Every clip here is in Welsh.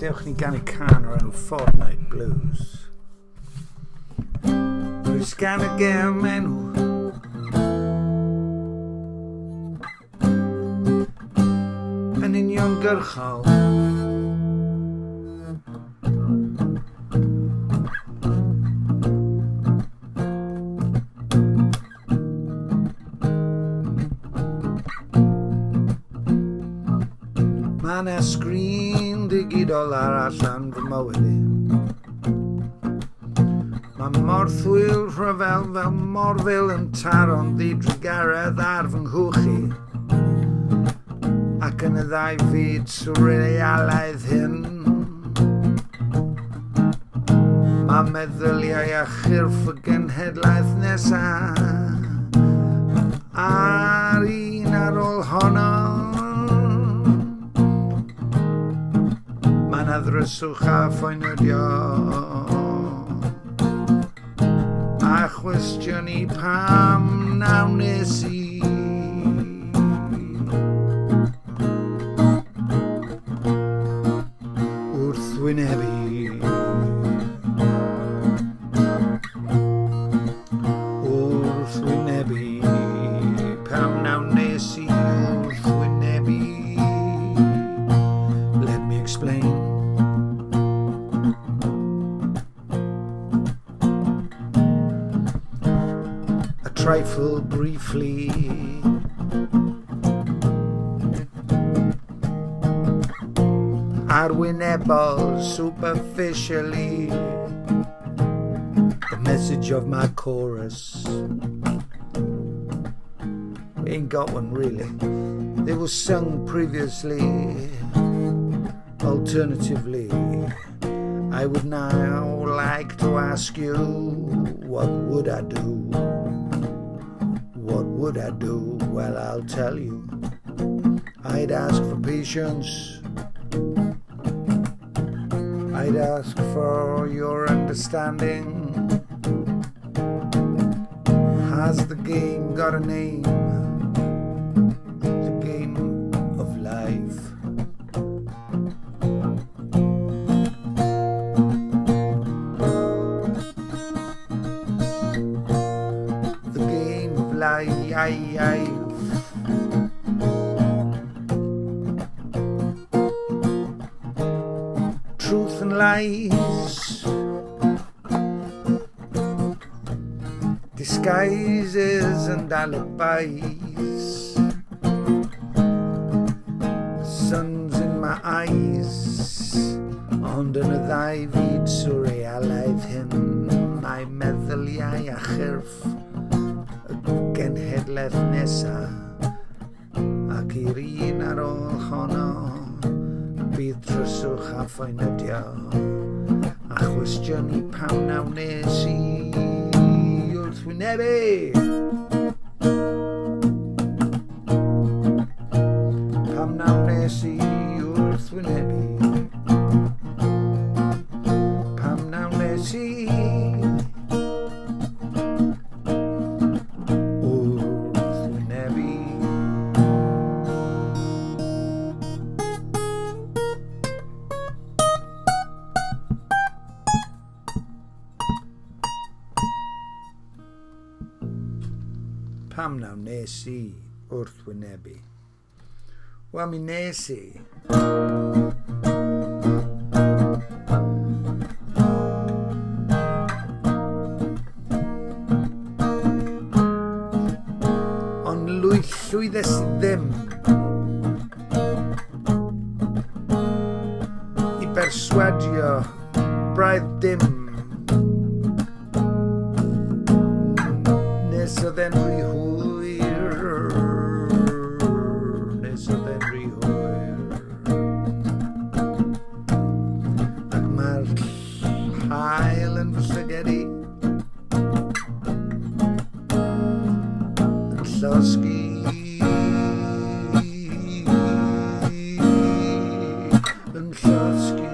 Dewch ni ganu cân o'r enw Fortnite Blues. Oes gan y gem enw? Yn uniongyrchol. Mae yna sgrin digidol arall yn fy mywyd i. Mae morthwyl rhyfel fel morfil yn taro'n ddidrugaredd ar fy nghwch i. Ac yn y ddau fyd swrrealaidd hyn, Mae meddyliau a chyrff y genhedlaeth nesaf a'r un ar ôl honno. Mae yna ddryswch a phoenydio a chwestiynu pam na wnes i. Wrthwynebu. Wrthwynebu. Pam na wnes i wrthwynebu? Let me explain. A trifle briefly. Arwynebol, superficially. The message of my chorus. Ain't got one really. They were sung previously. Alternatively, I would now like to ask you, what would I do? What would I do? Well, I'll tell you. I'd ask for patience. I'd ask for your understanding. Has the game got a name? The game of life. The game of life. Truth and lies. Disguises and alibis. Sun's in my eyes. Ond yn y ddau fyd swrrealaidd hyn, mae meddyliau a chyrff y genhedlaeth nesa ac i'r un ar ôl honno bydd dryswch a phoenydio a chwestiynu pam na wnes i wrthwynebu. Pam na wnes i wrthwynebu. Pam na wnes i Wrthwynebu. Pam na wnes i wrthwynebu? Wel, mi nes i. Ond lwy llwyddes i ddim i berswadio braidd dim Nes oedd e'n rhy hwyr. Nes oedd e'n rhy hwyr. Ac mae'r hael yn fy llyged i. Yn llosgi. Yn llosgi.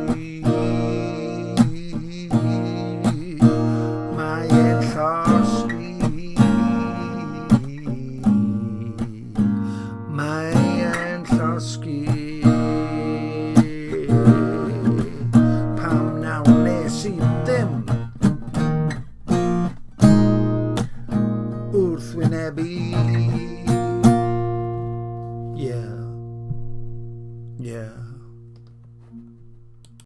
gwrthwynebu.